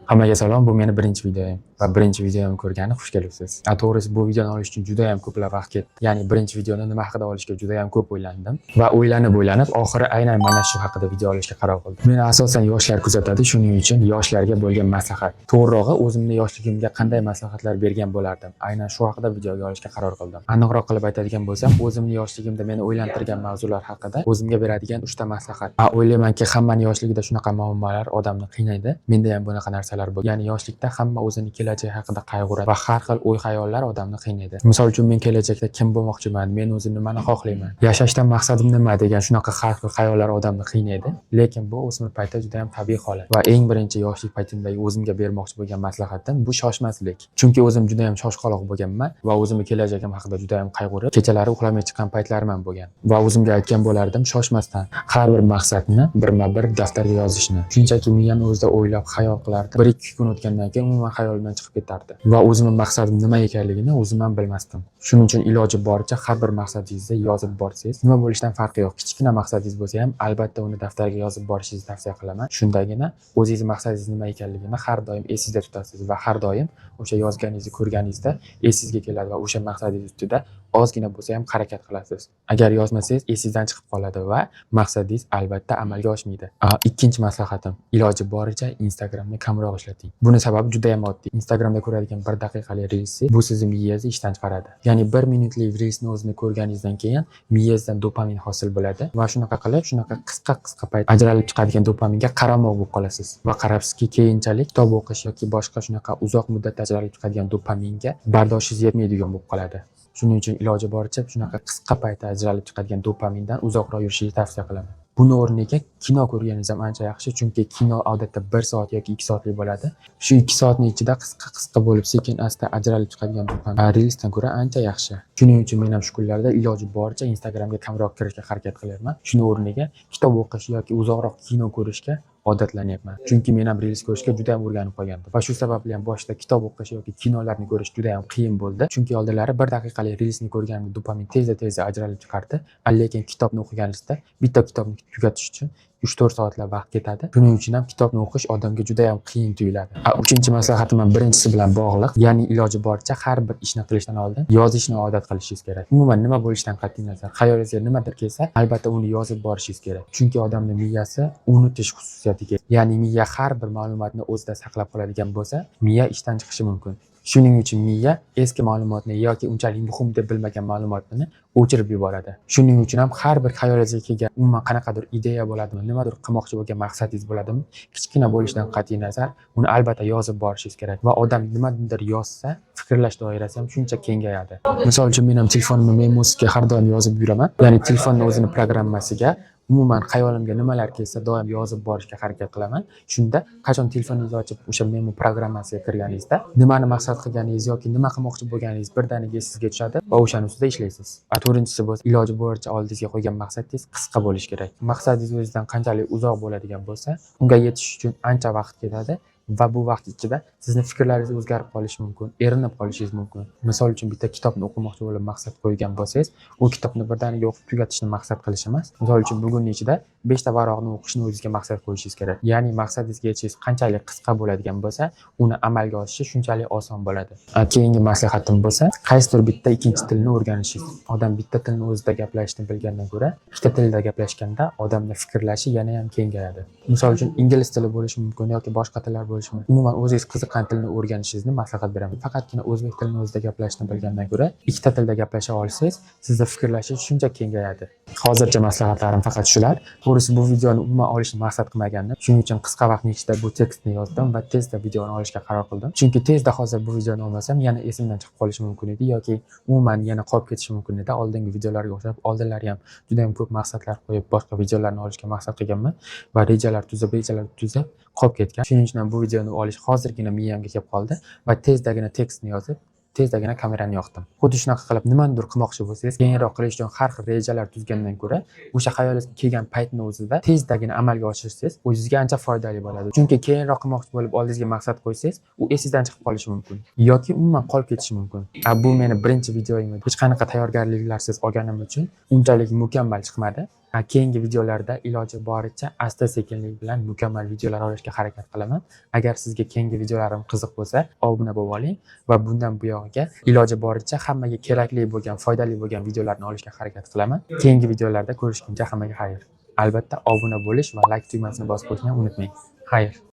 Hammaga salom, bu meni birinchi videoyim va birinchi videomni ko'rgani xush kelibsiz. To'g'risi, bu videoni olish uchun juda ham ko'plab vaqt ketdi. Ya'ni birinchi videoni nima haqida olishga juda ham ko'p o'ylandim va o'ylanib o'ylanib oxiri aynan mana shu haqida video olishga qaror qildim. Meni asosan yoshlar kuzatadi, shuning uchun yoshlarga bo'lgan maslahat. To'g'rirog'i, o'zimni yoshligimga qanday maslahatlar bergan bo'lardim. Aynan shu haqida videoga olishga qaror qildim. Aniqroq qilib aytadigan bo'lsam, o'zimni yoshligimda meni o'ylantirgan mavzular haqida o'zimga beradigan 3 ta maslahat. O'ylaymanki, hammani yoshligida shunaqa muammolar odamni qiynaydi. Menda ham bunaqa narsalar bo'lgan. Ya'ni yoshlikda hamma o'zini kelajagi haqida qayg'uradi va har xil o'y-xayollar odamni qiynaydi. Misol uchun, men kelajakda kim bo'lmoqchiman, men o'zim nimani xohlayman, yashashdan maqsadim nima degan shunaqa har xil xayollar odamni qiynaydi. Lekin bu o'smir paytda juda ham tabiiy holat. Va eng birinchi yoshlik paytimdagi o'zimga bermoqchi bo'lgan maslahatim bu shoshmaslik. Chunki o'zim juda ham shoshqaloq bo'lganman va o'zimni kelajagim haqida juda ham qayg'urib, kechalari uxlamay chiqqan paytlarim ham bo'lgan. Va o'zimga aytgan bo'lardim, shoshmasdan har bir maqsadni birma-bir daftarga yozishni. Shunchaki miyani o'zida o'ylab xayol qilardim. 1-2 kun o'tgandan keyin umuman xayolimdan chiqib ketardi. Va o'zimni maqsadim nima ekanligini o'zim ham bilmasdim. Shuning uchun iloji boricha har bir maqsadingizni yozib borsangiz, nima bo'lishidan farqi yo'q. Kichkina maqsadingiz bo'lsa ham, albatta uni daftarga yozib borishingizni tavsiya qilaman. Shundagina o'zingizni maqsadingiz nima ekanligini har doim esingizda tutasiz va har doim o'sha yozganingizni ko'rganingizda esingizga keladi va o'sha maqsadingiz ustida ozgina bo'lsa ham harakat qilasiz. Agar yozmasangiz, esingizdan chiqib qoladi va maqsadingiz albatta amalga oshmaydi. Ikkinchi maslahatim, iloji boricha Instagramni kamroq ishlating. Buni sababi juda ham oddiy. Instagramda ko'radigan 1 daqiqalik reelsi bu sizni miyangizni ishdan chiqaradi. Ya'ni 1 minutlik reelsni o'zini ko'rganingizdan keyin miyangizdan dopamin hosil bo'ladi va shunaqa qilib, shunaqa qisqa-qisqa payt ajralib chiqadigan dopaminga qaramoq bo'lib qolasiz. Va qarabsizki, keyinchalik kitob o'qish yoki boshqa shunaqa uzoq muddatda ajralib chiqadigan dopaminga bardoshingiz yetmaydigan bo'lib qoladi. Shuning uchun iloji boricha shunaqa qisqa paytda ajralib chiqadigan dopamindan uzoqroq yurishingizni tavsiya qilaman. Buni o'rniga kino ko'rganingiz ham ancha yaxshi, chunki kino odatda 1 soat yoki 2 soatlik bo'ladi. Shu 2 soatning ichida qisqa-qisqa bo'lib sekin asta ajralib chiqadigan dopamin reelsdan ko'ra ancha yaxshi. Shuning uchun men ham shu kunlarda iloji boricha Instagramga kamroq kirishga harakat qilyapman. Shuni o'rniga kitob o'qish yoki uzoqroq kino ko'rishga odatlanyapman. Chunki men ham reels ko'rishga juda ham o'rganib qolgandim. Va shu sababli ham boshida kitob o'qish yoki kinolarni ko'rish juda ham qiyin bo'ldi. Chunki oldinlari 1 daqiqalik reelsni ko'rganimda dopamin tezda-tezda ajralib chiqardi. Lekin kitobni o'qiganingizda bitta kitobni tugatish uchun 3-4 soatlab vaqt ketadi. Shuning uchun ham kitobni o'qish odamga juda ham qiyin tuyuladi. Uchinchi maslahatim ham birinchisi bilan bog'liq. Ya'ni iloji boricha har bir ishni qilishdan oldin yozishni odat qilishingiz kerak. Umuman nima bo'lishidan qat'iy nazar, xayolingizga nimadir kelsa, albatta uni yozib borishingiz kerak. Chunki odamning miyasi unutish xususiyatiga ega. Ya'ni miya har bir ma'lumotni o'zida saqlab qoladigan bo'lsa, miya ishdan chiqishi mumkin. Shuning uchun miya eski ma'lumotni yoki unchalik muhim deb bilmagan ma'lumotni o'chirib yuboradi. Shuning uchun ham har bir xayolingizga kelgan umuman qanaqadir ideya bo'ladimi, nimadir qilmoqchi bo'lgan maqsadingiz bo'ladimi, kichkina bo'lishidan qat'iy nazar, uni albatta yozib borishingiz kerak. Va odam nimadir yozsa, fikrlash doirasi ham shuncha kengayadi. Misol uchun, men ham telefonimni memosiga har doim yozib yuraman. Ya'ni telefonni o'zini programmasiga umuman xayolimga nimalar kelsa, doim yozib borishga harakat qilaman. Shunda qachon telefoningizni ochib o'sha memo programmasiga kirganingizda nimani maqsad qilganingiz yoki nima qilmoqchi bo'lganingiz birdaniga esingizga tushadi va o'shani ustida ishlaysiz. To'rtinchisi bo'lsa, iloji boricha oldingizga qo'ygan maqsadingiz qisqa bo'lishi kerak. Maqsadingiz o'zidan qanchalik uzoq bo'ladigan bo'lsa, unga yetish uchun ancha vaqt ketadi va bu vaqt ichida sizni fikrlaringiz o'zgarib qolishi mumkin, erinib qolishingiz mumkin. Misol uchun, bitta kitobni o'qimoqchi bo'lib maqsad qo'ygan bo'lsangiz, u kitobni birdaniga o'qib tugatishni maqsad qilish emas. Misol uchun, bugunni ichida 5 ta varog'ni o'qishni o'zingizga maqsad qo'yishingiz kerak. Ya'ni maqsadingizga yetishingiz qanchalik qisqa bo'ladigan bo'lsa, uni amalga oshishi shunchalik oson bo'ladi. Keyingi maslahatim bo'lsa, qaysidir bitta ikkinchi tilni o'rganishingiz. Odam bitta tilni o'zida gaplashishni bilgandan ko'ra, ikkita tilda gaplashganda odamni fikrlashi yana ham kengayadi. Misol uchun, ingliz tili bo'lishi mumkin yoki boshqa tillar bo'lishi mumkin. Umuman o'zingiz qiziqqan tilni o'rganishingizni maslahat beraman. Faqatgina o'zbek tilini o'zida gaplashishni bilgandan ko'ra, ikkita tilda gaplasha olsangiz, sizda fikrlashingiz shuncha kengayadi. Hozircha maslahatlarim faqat shular. To'g'risi, bu videoni umuman olishni maqsad qilmagandim. Shuning uchun qisqa vaqtning ichida bu tekstni yozdim va tezda videoni olishga qaror qildim. Chunki tezda hozir bu videoni olmasam, yana esimdan chiqib qolishi mumkin edi yoki umuman yana qolib ketishi mumkin edi. Oldingi videolarga o'xshab, oldinlari ham juda ham ko'p maqsadlar qo'yib, boshqa videolarni olishga maqsad qilganman va rejalar tuzib qolib ketgan. Shuning uchun ham bu videoni olish hozirgina miyamga kelib qoldi va tezdagina tekstni yozib, tezdagina kamerani yoqdim. Xuddi shunaqa qilib nimanidir qilmoqchi bo'lsangiz, keyinroq qilish uchun har xil rejalar tuzgandan ko'ra, o'sha xayolingizga kelgan paytni o'zida tezdagina amalga oshirsangiz, o'zingizga ancha foydali bo'ladi. Chunki keyinroq qilmoqchi bo'lib oldingizga maqsad qo'ysangiz, u esingizdan chiqib qolishi mumkin yoki umuman qolib ketishi mumkin. Bu meni birinchi videoyim edi. Hech qanaqa tayyorgarliklarsiz olganim uchun unchalik mukammal chiqmadi. Keyingi videolarda iloji boricha asta sekinlik bilan mukammal videolar olishga harakat qilaman. Agar sizga keyingi videolarim qiziq bo'lsa, obuna bo'lib oling va bundan buyog'iga iloji boricha hammaga kerakli bo'lgan, foydali bo'lgan videolarni olishga harakat qilaman. Keyingi videolarda ko'rishguncha hammaga xayr. Albatta, obuna bo'lish va layk tugmasini bosib qo'yishni ham unutmang. Xayr.